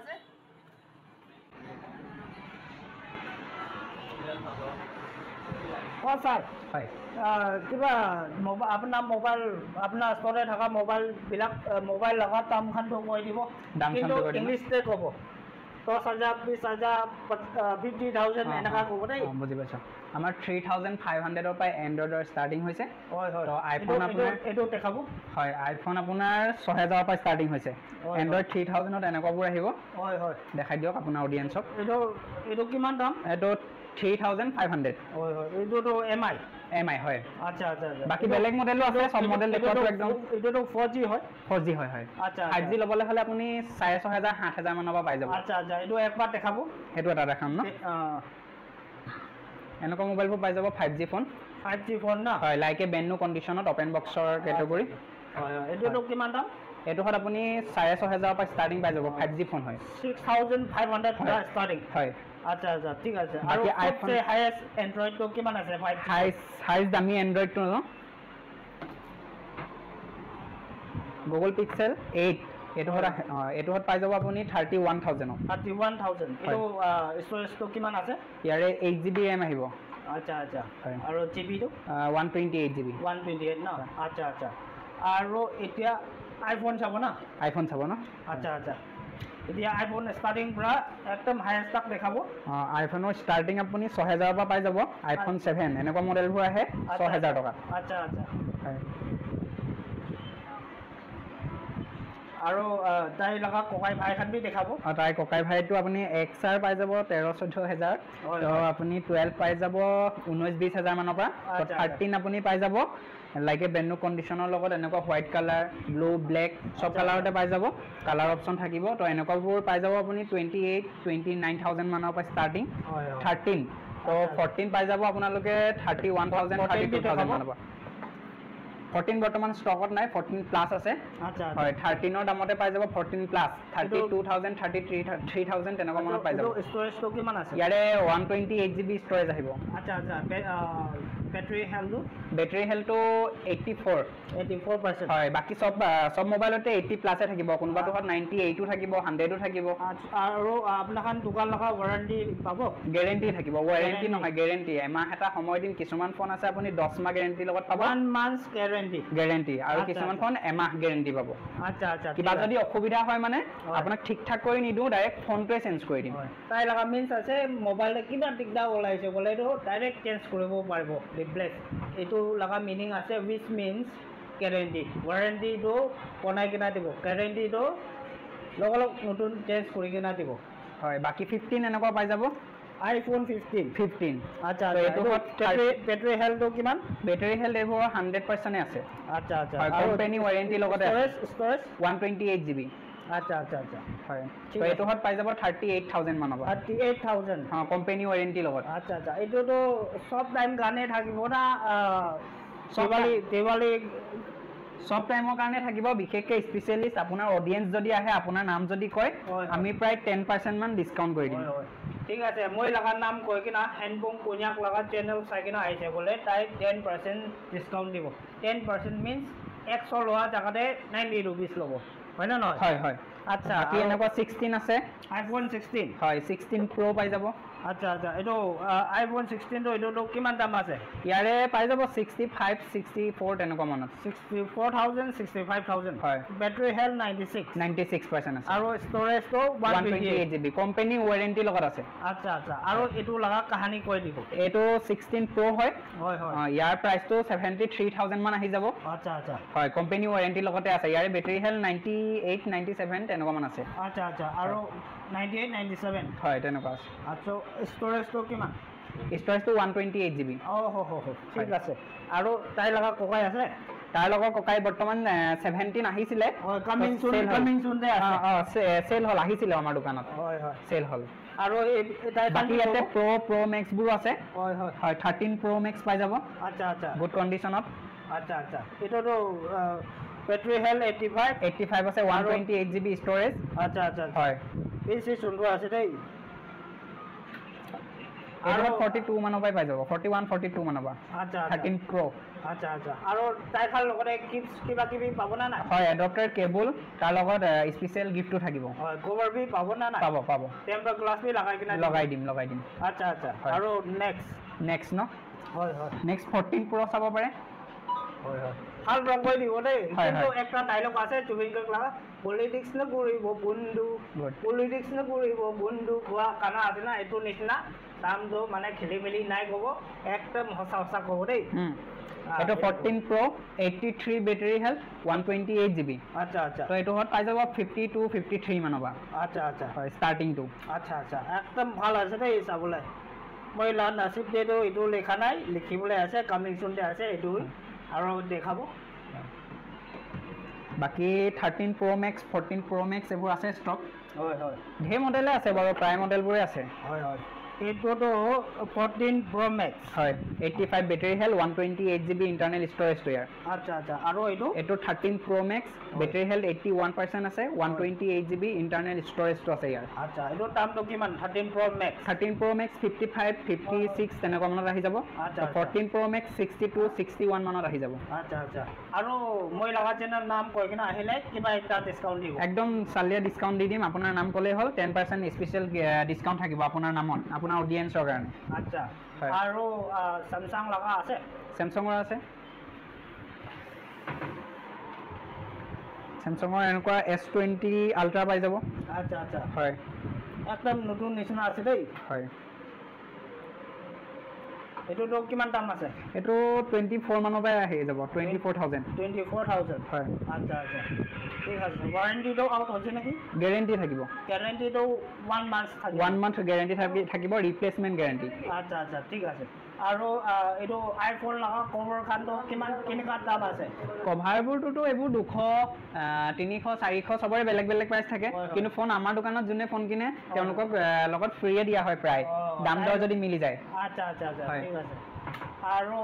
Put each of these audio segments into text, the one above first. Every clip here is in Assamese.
আছে? অঁ ছাৰ, হয়, কিবা আপোনাৰ মোবাইল, আপোনাৰ ওচৰতে থকা মোবাইলবিলাক, মোবাইল লগা দামখানটো কৈ দিব, কিন্তু ইংলিছতে ক'ব। 10,000, 20,000, 50,000 এনেকুৱা ক'ব দেই। বুজি পাইছোঁ। আমাৰ 3,500ৰ পৰা এণ্ড্ৰইডৰ ষ্টাৰ্টিং হৈছে। হয় হয়। তো আইফোন আপোনাৰ এইটো দেখাব। হয়, আইফোন আপোনাৰ 6,000ৰ পৰা ষ্টাৰ্টিং হৈছে। এণ্ড্ৰইড 3,000ত এনেকুৱাবোৰ আহিব। হয় হয়, দেখাই দিয়ক আপোনাৰ অডিয়েঞ্চক। এইটো কিমান দাম? এইটো 3,500। হয় হয়, এইটোতো এম আই। এম আই হয়। আচ্ছা আচ্ছা। বাকী বেলেগ মডেলো আছে, চব মডেল দেখুৱাটো একদম। এইটোতো 4G হয়? 4G হয় হয়। আচ্ছা। 5G ল'বলৈ হ'লে আপুনি 6,500, 7,000 মানৰ পৰা পাই যাব। আচ্ছা আচ্ছা, এইটো একবাৰ দেখাব। সেইটো এটা দেখাম ন? এনেকুৱা মোবাইলবোৰ পাই যাব, 5G phone. 5G phone ন? হয়, লাইক এ ব্ৰেণ্ড নিউ কণ্ডিশ্যনত, অপেন বক্সৰ কেটেগৰী। হয় হয়। এইটোতো কিমান দাম? এইটোত আপুনি 6,500ৰ পৰা ষ্টাৰ্টিং পাই যাব, 5G phone হয়। 6,500 ষ্টাৰ্টিং। হয়। আচ্ছা আচ্ছা, ঠিক আছে। আৰু আইফোন হাইয়েষ্ট এণ্ড্ৰইডটো কিমান আছে? হাইষ্ট দামী এণ্ড্ৰইডটো ন, গুগল পিক্সেল 8, এইটোত পাই যাব আপুনি 31,000ত। 31,000। এইটো ষ্ট'ৰেজটো কিমান আছে? ইয়াৰে 8 GB RAM আহিব। আচ্ছা আচ্ছা। আৰু জি বিটো? 128 GB. 128 ন? আচ্ছা আচ্ছা। আৰু এতিয়া আইফোন চাব না? আইফোন চাব ন? আচ্ছা আচ্ছা। এতিয়া আইফোন ষ্টাৰ্টিং পৰা একদম হায়েষ্ট তাক দেখাব। অঁ, আইফোনৰ ষ্টাৰ্টিং আপুনি 6,000ৰ পৰা পাই যাব। আইফোন 7 এনেকুৱা মডেলবোৰ আহে 6,000 টকাত। আচ্ছা আচ্ছা। হয়। আৰু তাইৰ লগা ককাই ভাইখন বি দেখাব। অঁ, তাইৰ ককাই ভাইটো আপুনি XR পাই যাব 13-14 হাজাৰ। তো আপুনি 12 পাই যাব 19-20 হাজাৰ মানৰ পৰা। তো 13 আপুনি পাই যাব লাইক এ ব্ৰেণ্ড নিউ কণ্ডিশ্যনৰ লগত, এনেকুৱা হোৱাইট কালাৰ, ব্লু, ব্লেক চব কালাৰতে পাই যাব, কালাৰ অপশ্যন থাকিব। তো এনেকুৱাবোৰ পাই যাব আপুনি 28, 29,000 মানৰ পৰা ষ্টাৰ্টিং 13। তো 14 পাই যাব আপোনালোকে 31,000, 32,000 মানৰ পৰা। 14 বৰ্তমান ষ্টকত নাই, 14 প্লাছ আছে। হয়, 13ৰ দামতে পাই যাব 14 প্লাছ, 32,000, 33,000 তেনেকুৱা মানত পাই যাব। ষ্ট'ৰেজটো কিমান আছে? ইয়াৰে 128 GB storage আহিব। আচ্ছা আচ্ছা। বেটাৰী হেল্থটো? বেটাৰী হেল্থটো 84। 84%। হয়, বাকী চব মোবাইলতে 80 প্লাছে থাকিব, কোনোবাটোত 98ও থাকিব, 100ও থাকিব। আৰু আপোনাখন দোকান লগা ৱাৰেণ্টি পাব? গেৰেণ্টি থাকিব, ৱাৰেণ্টি নহয় গেৰেণ্টি। এমাহ এটা সময় দিম। কিছুমান ফোন আছে আপুনি 10 মাহ গেৰেণ্টিৰ লগত পাব। 1 month guarantee. Guarantee. আৰু কিছুমান ফোন এমাহ গেৰেণ্টি পাব। আচ্ছা আচ্ছা। কিবা যদি অসুবিধা হয় মানে আপোনাক ঠিক ঠাক কৰি নিদিওঁ, ডাইৰেক্ট ফোনটোৱে চেঞ্জ কৰি দিম। তাই লগা মিনছ আছে মোবাইলত কিবা দিগদাৰ ওলাইছে বোলে, এইটো ডাইৰেক্ট চেঞ্জ কৰিব পাৰিব, ৰিপ্লেচ। এইটো লগা মিনিং আছে, উইচ মিনছ গেৰেণ্টি। ৱাৰেণ্টিটো বনাই কিনে দিব, গেৰেণ্টিটো লগালগ নতুন চেঞ্জ কৰি কিনে দিব। হয়, বাকী 15 এনেকুৱা পাই যাব। আইফোন 15। 15। আচ্ছা, এইটো বেটাৰী হেল্থটো কিমান? বেটাৰী হেল্থ এইবোৰ 100%-এ আছে। আচ্ছা আচ্ছা। কোম্পানী ৱাৰেণ্টিৰ লগতে। ষ্ট'ৰেজ? 128 GB। আচ্ছা আচ্ছা আচ্ছা। হয়, তো এইটোত পাই যাব 38,000 মানৰ পৰা। 38,000। অঁ, কোম্পানী ৱাৰেণ্টিৰ লগত। আচ্ছা আচ্ছা। এইটোতো চব টাইম গানে থাকিব না? দেৱালী চব টাইমৰ কাৰণে থাকিব। বিশেষকৈ স্পেচিয়েলিষ্ট আপোনাৰ অডিয়েঞ্চ যদি আহে, আপোনাৰ নাম যদি কয়, আমি প্ৰায় 10% মান ডিছকাউণ্ট কৰি দিম। ঠিক আছে। মই লগা নাম কৈ কিনা হেণ্ডবুম কোনিয়াক লগা চেনেল চাই কিনা আহিছে বোলে, তাই 10% ডিছকাউণ্ট দিব। 10% মিনছ 100 লোৱা জেগাতে 90 ৰুপিজ ল'ব, হয় নে নহয়? হয় হয়। আচ্ছা, বাকী এনেকুৱা 16 আছে। আইফোন 16? হয়, 16 প্ৰ' পাই যাব। আচ্ছা আচ্ছা। এইটো আইফোন 16টো এইটোতো কিমান দাম আছে? ইয়াৰে পাই যাব 65, 64 তেনেকুৱা মানত। 64,000, 65,000। হয়। Battery health 96? 96% আছে। আৰু ষ্ট'ৰেজটো 128 GB, company ৱাৰেণ্টিৰ লগত আছে। আচ্ছা আচ্ছা। আৰু এইটো লগা কাহানী কৈ দিব। এইটো 16 প্ৰ' হয়। হয় হয়। ইয়াৰ প্ৰাইচটো 73,000 মান আহি যাব। আচ্ছা আচ্ছা। হয়, কোম্পানী ৱাৰেণ্টিৰ লগতে আছে। ইয়াৰে বেটাৰী হেল্থ 98, 97 তেনেকুৱা মান আছে। আচ্ছা আচ্ছা। আৰু 98, 97? হয়, তেনেকুৱা আছে। আচ্ছা, ষ্ট'ৰেজটো কিমান? ষ্ট'ৰেজটো 128 GB। অঁ, হ হ, ঠিক আছে। আৰু তাইৰ লগত ককাই আছে? তাৰ লগত ককাই বৰ্তমান 17 আহিছিলে। অঁ, চেল হ'ল, আহিছিলে আমাৰ দোকানত। হয় হয়, চেল হ'ল। আৰু বাকী ইয়াতে প্ৰ' মেক্সবোৰো আছে। হয় হয়। হয়, 13 প্ৰ' মেক্স পাই যাব। আচ্ছা আচ্ছা। গুড কণ্ডিশ্যনত। আচ্ছা আচ্ছা। এইটোতো বেটাৰী হেল্থ 85? 85 আছে, 128 GB storage. আচ্ছা আচ্ছা। হয়, বেছি সুন্দৰ আছে দেই। এইটো 42 মানৰ পৰাই পাই যাব, 41 42 মানৰ পৰা। আচ্ছা, 13 প্ৰ'। আচ্ছা আচ্ছা, আৰু তাইখাৰ লগতে গিফ্ট কিবা কিবি পাব না নাই? হয়, এডপ্টাৰ কেবুল, তাৰ লগত স্পেচিয়েল গিফ্টটো থাকিব। হয়, কভাৰ বি পাব না নাই? পাব পাব। টেম্পাৰ গ্লাছ বি লগাই কিনে লগাই দিম, লগাই দিম। আচ্ছা আচ্ছা, আৰু নেক্সট? নেক্সট ন? হয় হয়। নেক্সট 14 প্ৰ' চাব পাৰে। হয় হয়, ভাল ৰং কৰি দিব দেই। কিন্তু একটা ডাইলগ আছে জুবিন গাৰ্গ লগা, পলিটিক্স নকৰিব বন্ধু, পলিটিক্স নকৰিব বন্ধু, কোৱা কানা আছে না, এইটো নিচিনা দামটো মানে খেলি মেলি নাই ক'ব, একদম সঁচা সঁচা ক'ব দেই। এইটো 14 প্ৰ' 83 বেটাৰী হেল্থ, 128 জিবি। আচ্ছা আচ্ছা, তো এইটো পাই যাব 52 53 মানৰ পৰা। আচ্ছা আচ্ছা, হয়, ষ্টাৰ্টিংটো। আচ্ছা আচ্ছা, একদম ভাল আছে দেই চাবলৈ। মই নাচিব ডেটো এইটো লিখা নাই, লিখিবলৈ আছে, কামিং চুনতে আছে এইটো, আৰু দেখাব। বাকী 13 প্ৰ' মেক্স, 14 প্ৰ' মেক্স এইবোৰ আছে ষ্টক। হয় হয়, ঢেৰ মডেলে আছে বাৰু, প্ৰায় মডেলবোৰে আছে। হয় হয়, এইটোতো 14 প্ৰ' মেক্স। হয়, 85 battery health, 128 GB internal ষ্ট'ৰেজটো ইয়াৰ। আচ্ছা আচ্ছা, আৰু এইটো? এইটো 13 প্ৰ' মেক্স, বেটাৰী হেল্থ 81% আছে, 128 জিবি ইণ্টাৰনেল ষ্ট'ৰেজটো আছে ইয়াৰ। আচ্ছা, এইটোৰ দামটো কিমান? 13 প্ৰ' মেক্স? 13 প্ৰ' মেক্স 55 56 তেনেকুৱা মানত আহি যাব। আচ্ছা, 14 প্ৰ' মেক্স 62 61 মানত আহি যাব। আচ্ছা আচ্ছা, আৰু মই লগা চেনেল নাম কৈ কিনে আহিলে কিবা এটা ডিছকাউণ্ট দিব? একদম চালিয়া ডিছকাউণ্ট দি দিম, আপোনাৰ নাম ক'লেই হ'ল। 10% স্পেচিয়েল ডিছকাউণ্ট থাকিব আপোনাৰ নামত, আপোনাৰ অডিয়েঞ্চৰ কাৰণে। আচ্ছা, আৰু চেমচাং লগা আছে? চেমচাঙৰ আছে, চেমচাঙৰ এনেকুৱা S20 ultra পাই যাব। আচ্ছা আচ্ছা, হয়, একদম নতুন নিচিনা আছে দেই। হয়, এইটোতো কিমান দাম আছে? এইটো 24 মানৰ পৰাই আহি যাব, 24,000। 24,000? হয়। আচ্ছা আচ্ছা, ঠিক আছে। ৱাৰেণ্টিটো আউট হৈছে নেকি? গেৰেণ্টি থাকিব। গেৰেণ্টিটো 1 মান্থ থাকিব? 1 মান্থ গেৰেণ্টি থাকিব, ৰিপ্লেচমেণ্ট গেৰেণ্টি। আচ্ছা আচ্ছা, ঠিক আছে। আৰু এইটো আইফোন লগা কভাৰ খানটো কিমান, কেনেকুৱা দাম আছে? কভাৰবোৰটোতো এইবোৰ 200, 300, 400 চবৰে বেলেগ বেলেগ প্ৰাইচ থাকে। কিন্তু ফোন আমাৰ দোকানত যোনে ফোন কিনে তেওঁলোকক লগত ফ্ৰীয়ে দিয়া হয় প্ৰায়, দাম দৰ যদি মিলি যায়। আচ্ছা আচ্ছা আচ্ছা, ঠিক আছে। আৰু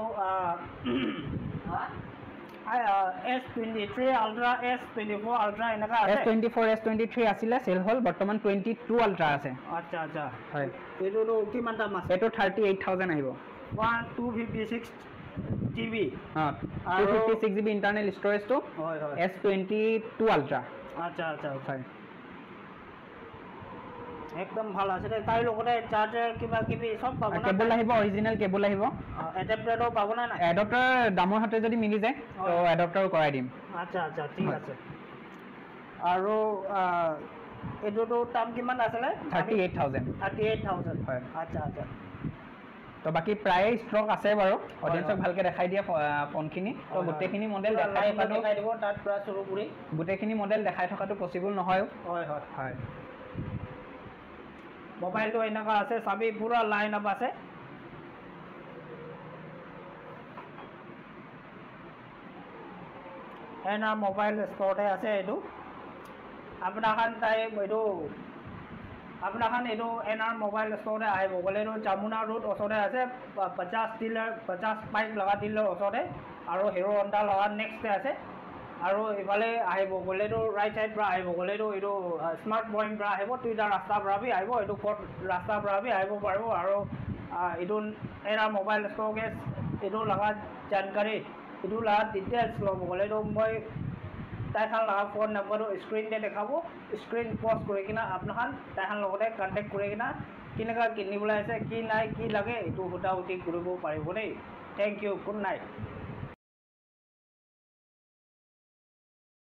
S23 ultra, S24 ultra এনেকুৱা আছে? S24, S23 আছিলে, চেল হ'ল, বৰ্তমান 22 আল্ট্ৰা আছে। আচ্ছা আচ্ছা, হয়। এইটোতো কিমান দাম আছে? এইটো 38,000 আহিব। 256 জিবি? অঁ, 256 জিবি ইণ্টাৰনেল ষ্ট'ৰেজটো। হয় হয়, S22 ultra. আচ্ছা আচ্ছা, হয়, একদম ভাল আছে দেই। তাৰ লগতে চাৰ্জাৰ কিবা কিবি চব পাব না? কেবুল আহিব, অৰিজিনেল কেবুল আহিব। এডাপ্টাৰটো পাব না নাই? এডাপ্টাৰ দামৰ সৈতে যদি মিলি যায় তো এডাপ্টাৰো কৰাই দিম। আচ্ছা আচ্ছা, ঠিক আছে। আৰু এইটোতো দাম কিমান আছিলে? 38,000। 38,000? হয়। আচ্ছা আচ্ছা, তো বাকী প্ৰায়ে ষ্টক আছে বাৰু, অডিয়েঞ্চক ভালকৈ দেখাই দিয়া ফোনখিনি। তো গোটেইখিনি মডেল দেখাই থকাটো দিব, তাত পৰা চুৰু কৰি গোটেইখিনি মডেল দেখাই থকাটো পচিবল নহয়ো। হয় হয় হয়, মোবাইলটো এনেকুৱা আছে, চাবি পুৰা লাইন আপ আছে। এন আৰ মোবাইল ষ্ট'ৰতে আছে এইটো। আপোনাখন তাই এইটো আপোনাখন এইটো এন আৰ মোবাইল ষ্ট'ৰতে আহিব গ'লে এইটো জামুনা ৰোড ওচৰতে আছে, বাজাজ ডিলাৰ, বাজাজ বাইক লগা ডিলাৰ ওচৰতে, আৰু হিৰ' হণ্ডা লগা নেক্সটে আছে। আৰু ইফালে আহিব গ'লেতো ৰাইট চাইড পৰা আহিব গ'লেতো এইটো স্মাৰ্ট পইণ্ট পৰা আহিব, দুইটা ৰাস্তাৰ পৰা বি আহিব, এইটো ফৰ্ট ৰাস্তাৰ পৰা বি আহিব পাৰিব। আৰু এইটো এন আৰ মোবাইল ষ্ট'ৰকে এইটো লগা জানকাৰী, এইটো লগা ডিটেইলছ ল'ব গ'লেতো মই তাইখান লগা ফোন নম্বৰটো স্ক্ৰীণতে দেখাব, স্ক্ৰীণ পজ কৰি কিনে আপোনাখান তাইখান লগতে কণ্টেক্ট কৰি কিনে কেনেকুৱা কিনিবলৈ আছে, কি নাই, কি লাগে এইটো সোধা সুধি কৰিব পাৰিব দেই। Thank you, good night.